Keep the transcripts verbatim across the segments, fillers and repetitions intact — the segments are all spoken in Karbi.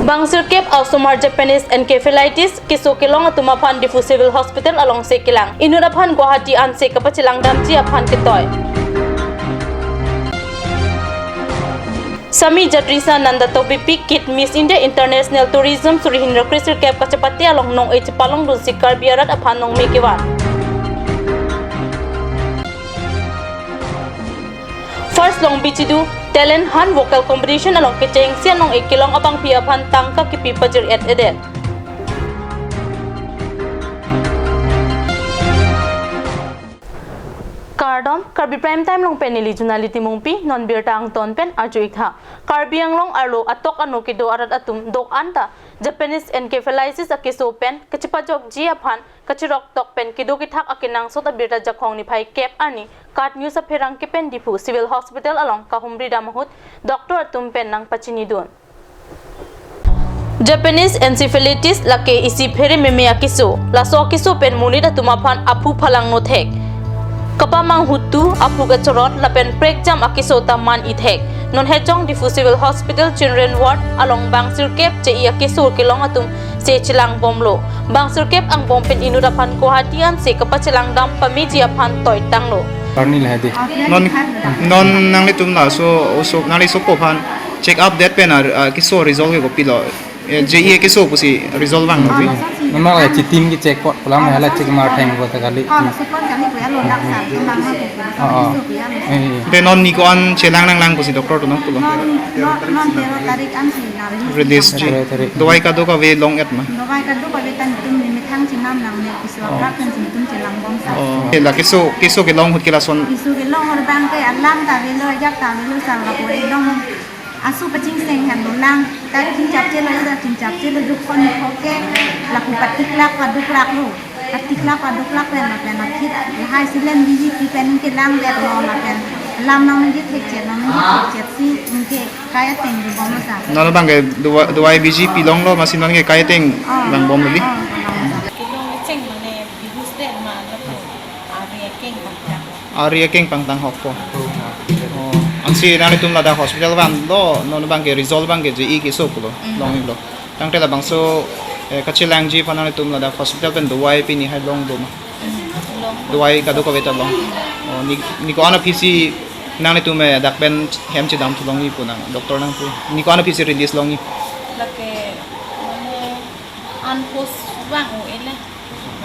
Bang sirkep asomar Japanese encephalitis keso kelong atum aphan Diphu Civil Hospital alongsi kelang. Inut aphan Guwahati ansi kapachelangdamji aphan ketoi. Sami Jadrisa Nanda Tokbipi kit Miss India International Tourism suri hini ra kresirkep kachepate along nong-e chepalongdunsi Karbi arat aphan nongme kevan. First Longbi Chidu Talent Hunt Vocal Competition along kechengsi anong-e kelong abangpi aphan tangka kipi pajir-et-edet. Kardom, Karbi Prime Time along pen neli Junali Timungpi, non birta angton pen arju-ik tha. Karbi Anglong arlo atok ano kedo arat atum do-an ta Japanese encephalitis akeso pen kachepajokji aphan kachiroktok pen kedo kethak akenangsot abirta Jakhong niphai kep arni KAT News apherangke pen Diphu Civil Hospital along kahumri dam ahut doctor atum pen nangpachinidun. Japanese encephalitis lake isi phere meme akeso. Laso akeso pen monit atum aphan aphu phalangno thek, kapamanghutu, aphu kachorot lapen prekjam akeso ta man-i thek. Non hejong Diphu Civil Hospital Children Ward along bang sirkep che-i akeso kelong atum se chelangbomlo. Bang sirkep angbong pen inut aphan Guwahati ansi kapachelangdam pameji aphan toitanglo. Arni lahai di. Non, non nanglitum laso oso, nangli sopo aphan check up det pen ar, ah, keso result ke kopilo? Eh, je-i keso pusi result vanglo pi? Memang la chitim ke check pot pulang ya la check mar theng ko ta kali. Oh, laso pon kami ko ya lo dak sa, kembang ma ko. Oh, oh. Keso ko ya lo. Eh, eh. Te non ni ko-an chelang nanglang pusi doctor atum nangpulo? Non, non, non tero tarik ansi na release. Release ji. Tero tarik. Dawai kadokave long-et ma? Dawai kadokave ta netum ni methang chenam nangne, keso aprak kan netum chelangbom sa. Oh. Ke la keso, keso kelong ahut ke lason. Keso kelong ahut abangke alam ta avelo, ajat ta avelo, sa lapu-e long. Aso pachingseng henlo lang. Ta chingchapchelo, ta chingchapchelo, dukon koke lapu patiklak paduklaklo. Patiklak paduklak pen lapen akhit lahai silen biji pen kelangdetlo lapen lam nangji thekchet, nangji thekchet si anke kai ateng dubom sa. Non abangke dawai, dawai biji pilonglo, masi non ke kai ateng, oh, langbomlo di? Oh, langbom. Kelong cheng mane bihus den ma lapu. Ari akeng pangtang. Ari akeng pangtang hokpo. Oh, ansi nanglitum ladak hospital vanlo, non abangke result abangke je-i keso pulo, mm, longlo. Tangte labangso, eh, kachelangji aphan nanglitum ladak hospital pen dawai pini hai long do ma? Mm, long. Dawai kadokave ta long. Oh, ni, ni ko-an aphisi nanglitum, eh, dak pen hem chedam thu longji pu nang, doctor nangpu. Ni ko-an aphisi release longji? Lake, mane, unhouse vang-o-e le.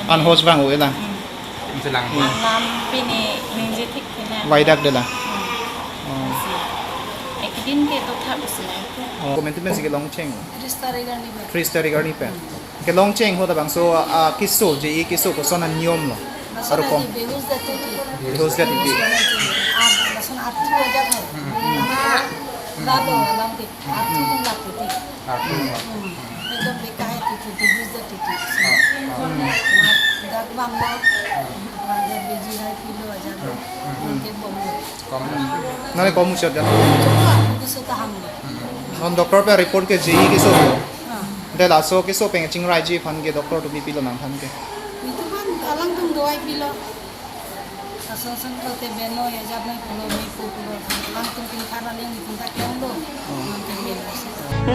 Unhouse vang-o-e lang. Mm. Chelang. Hmm. Alam pini ningje thik thina. Waidak de la. Hmm. Oh. Si. Ekdin ke to thap si na. Oh. Komantu pensi kelong cheng? Tris tarik arni pen. Tris tarik arni pen. Kelong cheng ahut labangso, ah, keso je-i keso koson aniyom lo? Lason aru kom? Ati behus det titi. Behus det titi. Lason ati. Ah, lason ati aja hai. Hmm. Karena rado alam pit. Ati pun lap titi. Ati pun lap. Hmm. Ekdom bekai titi, behus det titi. Ah, ah. Mat dak bang lo. Ah. Mat dak beji hai pilo aja lo. Hmm. Mungkin bom lo. Kom. Nangli kom muchot jan? Coba, itu setahan lo. Hmm. Non doctor pen report ke je-i keso. Ah. De laso keso pen chingraiji aphan ke doctor atum pipilo nangphan ke? Itu kan alangtum dawai pilo. Lason ason ko te beno ya jab nai pulo, me pu pulo, alangtum tingkar aling itum ta klem do. Alangtum beno.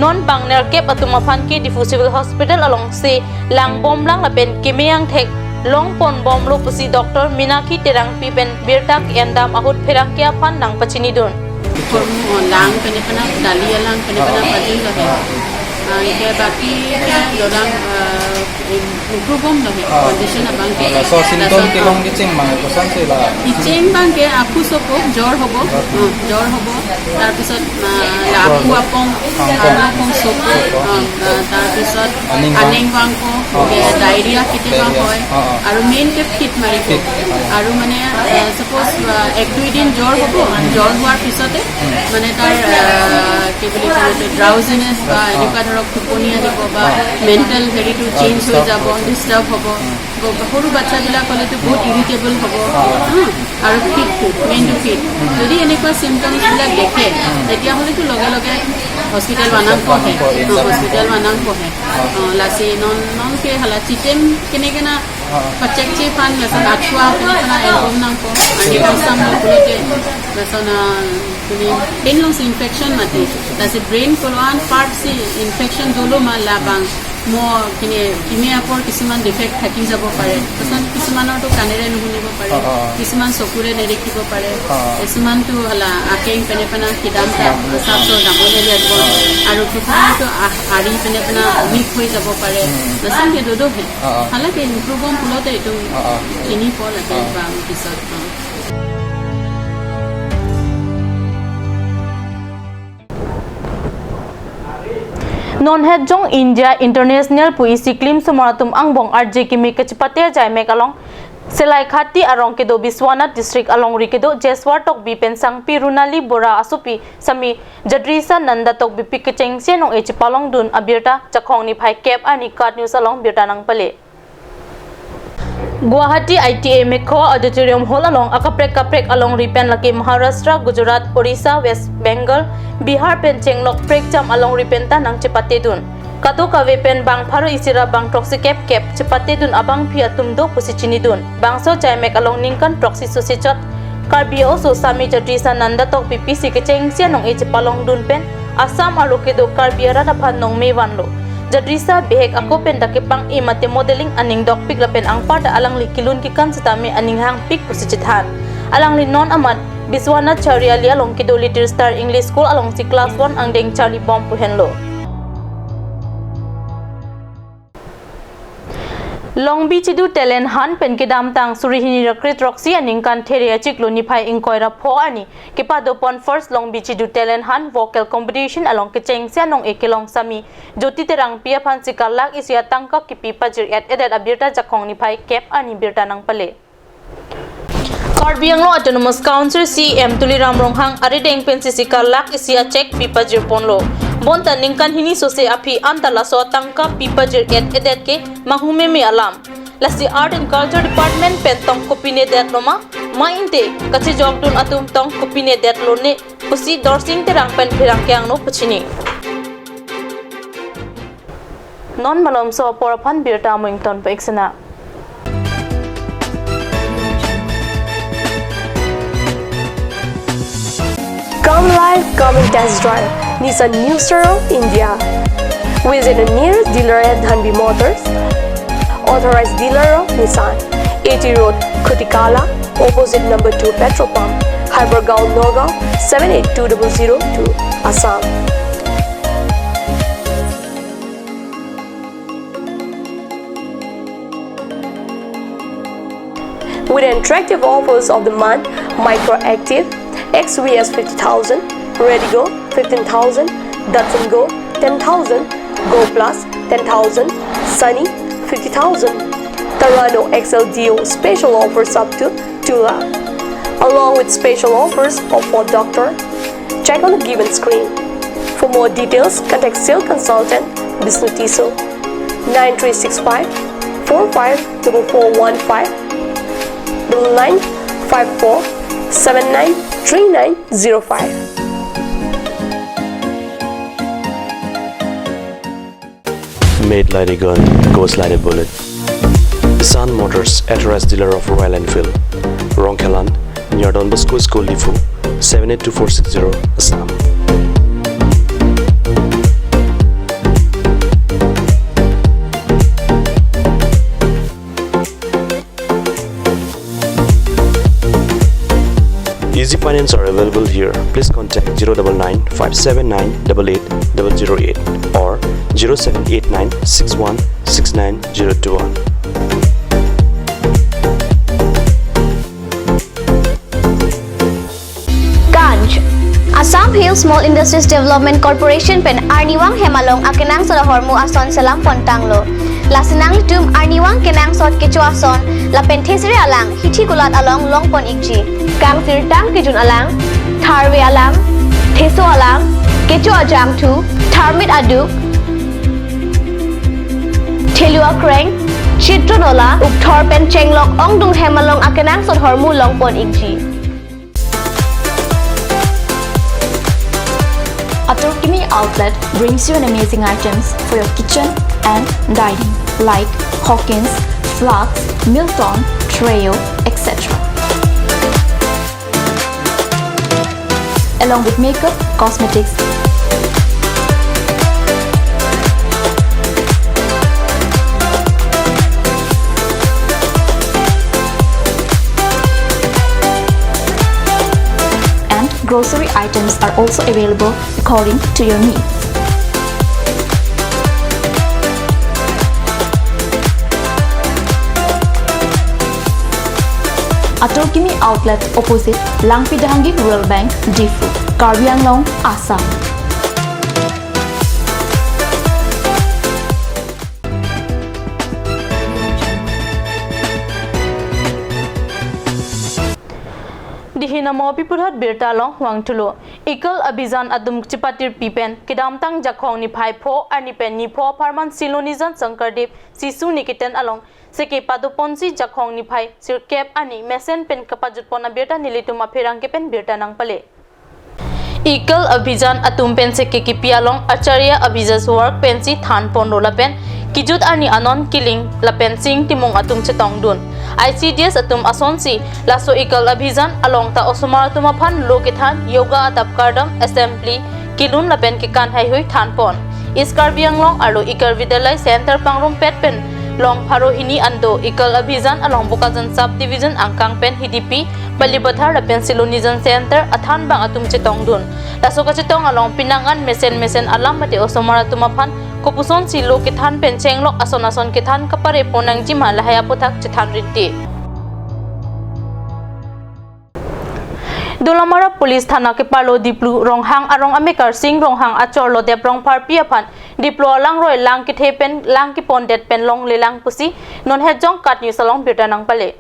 Non bang nerkep atum aphan ke Diphu Civil Hospital alongsi langbomlang lapen keme angthek longponbomlo pusi Doctor Minakhi Terangpi pen birta ke-endam ahut pherangke aphan nangpachinidun. Kormo lang pen epana dali alang pen epana pajin lo he. Ah, anke baki ke dorang, ah, improvebomlo he. Ah. Condition abangke. Ah, laso symptom kelong kecheng abang koson si la? Kecheng abangke aphu sopo, jor hobo. Jor. Ah, jor hobo. Tar pisot, ah, la aphu apong, aphu apong sopo. Ah, ah, tar pisot aning vang. Aning vangpo. Ah. Ke diarrhea keteba hoi. Ah, ah. Aru main ke fit maripo. Fit. Aru mane, ah, Suppose, আহ, এক দুই দিন জ্বৰ হ'ব, জ্বৰ হোৱাৰ পিছতে মানে তাৰ, আহ, কি বুলি কয়, এইটো drowsiness বা এনেকুৱা ধৰক টোপনি আহিব বা মেণ্টেল হেৰিটো চেঞ্জ হৈ যাব, ডিষ্টাৰ্ব হ'ব। গ-, সৰু বাচ্ছাবিলাক হ'লেতো বহুত ইৰিটেবল হ'ব, হা? আৰু ফিটটো, মেইনটো ফিট। যদি এনেকুৱা চিমটমছবিলাক দেখে, তেতিয়াহ'লেতো লগে লগে হস্পিটেল বানাং পঢ়ে, হস্পিটেল বানাং পঢ়ে। অ, lasi non, non ke hala chitim kene kena Pachekche aphan lason athua pini aphan a-album nangpo. Ani kangsam lo pulote lason, ah, pini brain alongsi infection mati. Lasi brain ko-an part si infection dolo ma labang mo kini kimi apor kisuman defect thaki jabo pare. Lason kisumanor to kanere nuhunibo pare. Ah, ah. Kisuman sokure nedekibo pare. Ah. Kisuman to hala akeng pen pen kedam ta, ah, sap so damon area ko. Ah. Aru kisuman to ah, ari pen pen weak hoi jabo pare. Hmm. Lason ke dodo he. Ah, ah. Hala ke improve om pulote itum, ah, ah, ini po lake, ah, bang pisot, ah. Non het jong India International pu isi klimsomar atum angbong arje kimi kachepate ajaimek along Selaikhati arong kedo Biswanath District alongri kedo Jeswar Tokbi pen sangpi Runali Bora asopi sami Jadrisa Nanda Tokbi pi kechengsi anong-e chepalongdun abirta Jakhong niphai kep arni KAT News along birta nangpale. Guwahati I T A Mekho Auditorium Hall along akaprek kaprek alongri pen lake Maharashtra, Gujarat, Orissa, West Bengal, Bihar pen chenglok prekjam alongri pen ta nangchepatedun. Kadokave pen bang pharo isi ra bang throksi kep kep chepatedun abangpi atum do pusi chinidun. Bangso ajaimek along ningkan throksi sose chot Karbi a-oso sami Jadrisa Nanda Tokbi pisi kechengsi anong-e chepalongdun pen Assam arlo kedo Karbi arat aphan nongme vanlo. Jadrisa bihek ako pen dak kepang-e mate modeling aning dokpik lapen anparta alangli kelun kekan setame aning hangpik pusi chethan. Alangli non amat Biswanath Chariali along kedo Little Star English School alongsi class one angdeng charlibom pu henlo. Longbi Chidu Talent Hunt pen kedamtang suri hini ra kre throksi aningkan There achiklo niphai ingkoi ra pho arni kepadopon First Longbi Chidu Talent Hunt Vocal Competition along kechengsi anong-e kelong sami Jyoti Terangpi aphansi kalak isi atangka kipi pajir-et-edet abirta Jakhong niphai kep arni birta nangpale. Karbi Anglong Autonomous Council C E M Tuliram Ronghang arideng pensi si kalak isi a-cheque pi pajirponlo. Bonta ningkan hini sose aphi anta laso atangka pi pajir-et-edet ke manghumeme alam. Lasi Art and Culture Department pen tong kopine detlo ma, ma inte kachejokdun atum tong kopine detlo ne pusi Dorsing Terang pen pherangke angno pachini. Non malomso apor aphan birta amoington pa iksena. Come live, come and test drive Nissan New Star of India. Visit a nearest dealer at Dhanvi Motors, authorized dealer of Nissan, A T Road, Khutikala, opposite number two petrol pump, Hypergaon, Nagaon, seven eight two double zero two, Assam. With attractive offers of the month, Micra Active, X V S fifty thousand, Redigo fifteen thousand, Datsun Go ten thousand, Go Plus ten thousand, Sunny fifty thousand, Terrano X L D O special offers up to two lakh, along with special offers of Ford Doctor. Check on the given screen. For more details, contact sales consultant Bishnu Tisso, nine three six five four five double four one five, double nine five four seven nine three nine zero five. Made like a gun, goes like a bullet. Sun Motors, authorized dealer of Royal Enfield. Rongkhelan, near Don Bosco School, Diphu, seven eight two four six zero, Assam. Easy finance are available here. Please contact zero double nine five seven nine double eight double zero eight or zero seven eight nine six one six nine zero two one. Kanj. Assam Hill Small Industries Development Corporation pen arnivang hem along akenangsot ahormu ason selam pontanglo. Lasi nanglitum arnivang kenangsot kecho ason lapen thesere alang hithi kulat along longpon ikji. Kangsirtang kejun alang, tharve alang, theso alang, kecho ajangthu, tharmit aduk, thelu akreng, chitro nola, ukthor pen chenglok ongdung hem along akenangsot ahormu longpon ikji. Atur Kimi Outlet brings you an amazing items for your kitchen and dining, like Hawkins, flasks, Milton, Treo, et cetera. Along with makeup, cosmetics, and grocery items are also available according to your needs. Atur Kimi Outlet, opposite Langpi Dehangi Rural Bank, Diphu, Karbi Anglong, Assam. Dihina mo pi puthot birta along vangthulo. Ikal Abhijan atum chipatirpi pen kedamtang Jakhong niphai pho arni pen nipho apharman Silonijan Sankardev Sishu Niketan along seke padoponsi Jakhong niphai sirkep arni mesen pen kapajutpon abirta nelitum apherangke pen birta nangpale. Ikal Abhijan atum pen seke kipi along Acharya Abhijat Work pensi thanponlo lapen kijut arni anon Kiling lapen Sing Timung atum chetongdun. I C D S atum asonsi laso Ikal Abhijan along ta osomar atum aphan lo kethan, yoga adap kardom, assembly kelun lapen kekan heihui thanpon. East Karbi Anglong arlo Ikal Vidyalaya Center pangrumpet pen long pharo hini an do Ikal Abhijan along Bokajan Sub Division angkang pen Hidipi, Balipathar lapen Silonijan Center athanbang atum chetongdun. Laso kachetong along penang an mesen mesen alam mate osomar atum aphan kopusonsi lo kethan pen chenglok ason ason kethan kaparepon nangjima lahai aputhak chethan rinti. Dolamara Police Thana keparlo Diplu Ronghang arong amekar Sing Ronghang achor Lodep Rongpharpi aphan Diplu alangroi lang kethe pen lang kepondet pen longlelang pusi non hetjong KAT News along birta nangpale.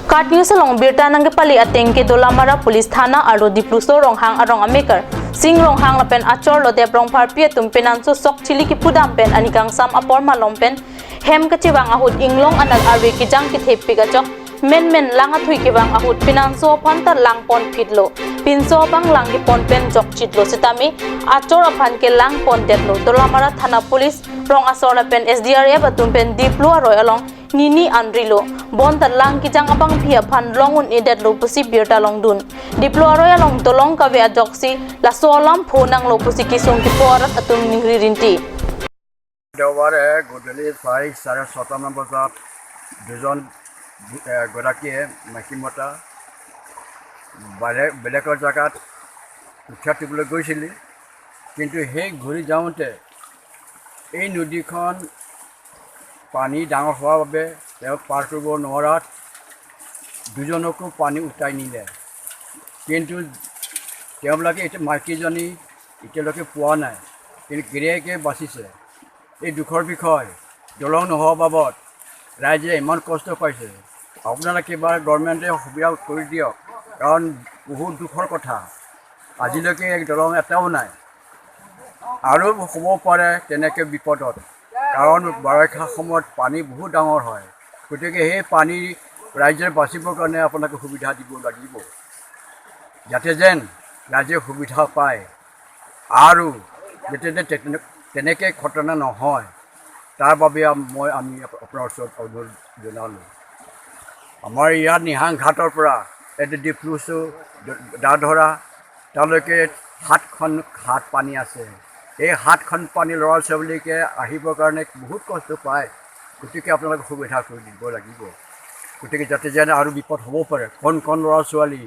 KAT News along birta nangkepale ateng ke Dolamara Police Thana arlo Dipluso Ronghang arong amekar Sing Ronghang lapen achor Lodep Rongpharpi atum penanso sok chili kipudam pen ani kangsam apor malom pen hem kachevang ahut inglong anak arve kejang kethepik ajok menmen lang athui kevang ahut penanso aphan ta lang ponphitlo. Pinso abang lang kepon pen jokchitlo setame achor aphan ke lang pondetlo. Dolamara Thana Police rong asor lapen S D R F atum pen Diplu aroi along nini anrilo. Bonta lang kejang abangpi aphan long un-edetlo pusi birta longdun. Diplu aroi along dolong kave ajoksi laso alam phonanglo pusi kesung kepo arat atum ningri rinti. দেওবাৰে গধূলি প্ৰায় চাৰে ছটামান বজাত দুজন, এ, গৰাকীয়ে মাইকী মতা বেলেগ, বেলেগৰ জেগাত কঠীয়া তুলিবলৈ গৈছিলে, কিন্তু সেই ঘূৰি যাওঁতে এই নদীখন পানী ডাঙৰ হোৱাৰ বাবে তেওঁ পাৰ কৰিব নোৱাৰাত দুজনকো পানী উটাই নিলে। কিন্তু তেওঁবিলাকে এতিয়া মাইকীজনী এতিয়ালৈকে পোৱা নাই, কিন্তু গিৰিয়েকে বাচিছে। এই দুখৰ বিষয়, দলং নোহোৱাৰ বাবদ ৰাইজে ইমান কষ্ট পাইছে। আপোনালোকে এবাৰ গভৰ্ণমেণ্টে সুবিধা কৰি দিয়ক, কাৰণ বহুত দুখৰ কথা। আজিলৈকে এক দলং এটাও নাই। আৰু হ'ব পাৰে তেনেকে বিপদত, কাৰণ বাৰিষা সময়ত পানী বহুত ডাঙৰ হয়। গতিকে সেই পানী ৰাইজে বাচিবৰ কাৰণে আপোনালোকে সুবিধা দিব লাগিব, যাতে যেন ৰাইজে সুবিধা পায় আৰু যাতে যেন তে-, তেনেকে ঘটনা নহয়, তাৰ বাবে আম-, মই, আমি আপ-, আপোনাৰ ওচৰত অনুৰোধ জনালোঁ। আমাৰ ইয়াত নিহাং ঘাটৰ পৰা এইটো ডিফ্লুচু দ-, দাধৰা তালৈকে সাতখন ঘাট পানী আছে। এই সাতখন পানী ল'ৰা ছোৱালীকে আহিবৰ কাৰণে বহুত কষ্ট পায়। গতিকে আপোনালোকে সুবিধা কৰি দিব লাগিব। গতিকে যাতে যেন আৰু বিপদ হ'ব পাৰে, কণ কণ ল'ৰা ছোৱালী,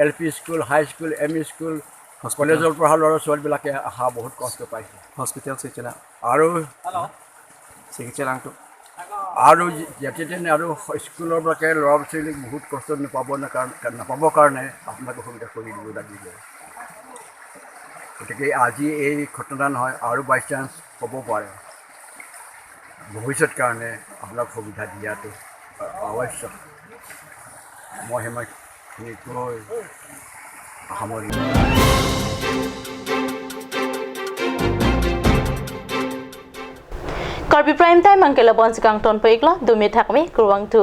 L P school, high school, M E school, hospital. কলেজৰ পঢ়া ল'ৰা ছোৱালীবিলাকে অহা বহুত কষ্ট পাইছে। হস্পিটেল চিকিৎসা। আৰু চিকিৎসা লাংটো। আৰু যাতে যেন আৰু স্কুলৰ বিলাকে ল'ৰা ছোৱালীক বহুত কষ্ট নাপাব নে-, কাৰণ, নাপাবৰ কাৰণে আপোনালোকে সুবিধা কৰি দিব লাগিব। গতিকে আজি এই ঘটনা নহয়, আৰু বাই চান্স হ'ব পাৰে, ভৱিষ্যত কাৰণে আপোনাক সুবিধা দিয়াটো আৱশ্যক। মই সিমানখিনি কৈ সামৰণি। Karbi Prime Time angke labonsi kangtonpo iklo, dumi thakmi, kurvangthu.